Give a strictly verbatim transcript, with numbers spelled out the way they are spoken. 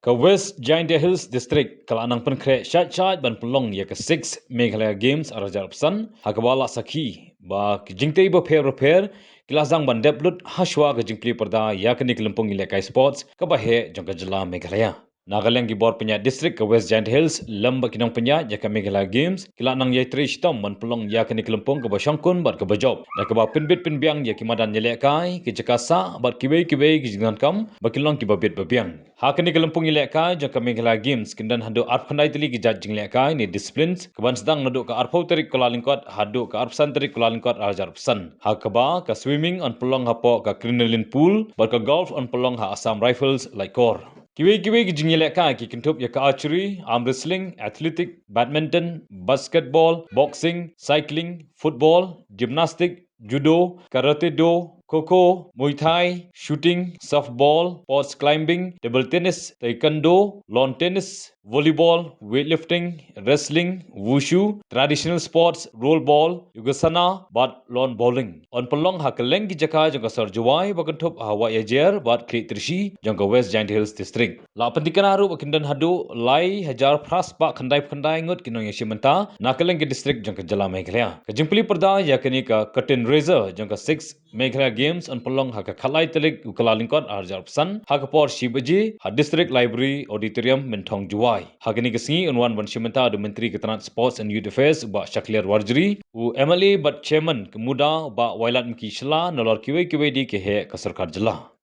Ka West Jaintia Hills District ka la nang pynkhreh shait shait ban pynlong ïa ka six Meghalaya Games ar hajar arphew san, ha kaba la sakhi ba ki jingtei bapher bapher ki la sdang ban dep lut hashwa ka jingplie pyrda ïa kane ka lympung ïalehkai sports kaba heh jong ka jylla Meghalaya. Na ka liang ki bor pynïaid district ka West Jaintia Hills lem bad ki nongpynïaid ïa ka Meghalaya Games ki la nang ïatrei shitom ban pynlong ïa kane ka lympung kaba shongkun bad kaba jop, da kaba pynbit pynbiang ïa ki madan ïalehkai, ki jaka sah bad kiwei kiwei ki jingdonkam ba kin long kiba bit ba biang. Ha kane ka lympung ïalehkai jong ka Meghalaya Games kin don haduh arphew khyndai tylli ki jait jinglehkai ne disciplines, kaban sdang naduh ka arphew tarik Kyllalyngkot haduh ka arphew san tarik Kyllalyngkot ar hajar arphew san. Ha kaba ka swimming yn pynlong hapoh ka Crinoline Pool bad ka golf yn pynlong ha Assam Rifles Laitkor. Kiwei kiwei ki jingïalehkai ki kynthup ïa ka archery, arm wrestling, athletic, badminton, basketball, boxing, cycling, football, gymnastic, judo, karate do, kho kho, muay thai, shooting, softball, sports climbing, table tennis, taekwondo, lawn tennis, volleyball, weightlifting, wrestling, wushu, traditional sports, roll ball, yogasana bad lawn bowling. Yn pynlong ha kylleng ki jaka jong ka sor Jowai ba kynthup ha Wahïajer bad Khliehtyrshi jong ka West Jaintia Hills District. La pynthikna ruh ba kin don haduh lai hajar phra spah khyndai phew khyndai ngut ki nongïashim bynta na kylleng ki district jong ka jylla Meghalaya. Ka jingplie pyrda ïa kane ka curtain raiser jong ka six Meghalaya Games yn pynlong ha ka khatlai tarik u Kyllalyngkot ar hajar arphew san ha ka por shi baje ha District Library Auditorium, Mynthong, Jowai. Ha kane ka sngi yn wan ban shim bynta da u Myntri ka tnat Sports and Youth Affairs u Bah Shakliar Warjri, u M L A bad Chairman ka MUDA u Bah Wailadmiki Shylla, nalor kiwei kiwei de ki heh ka sorkar jylla.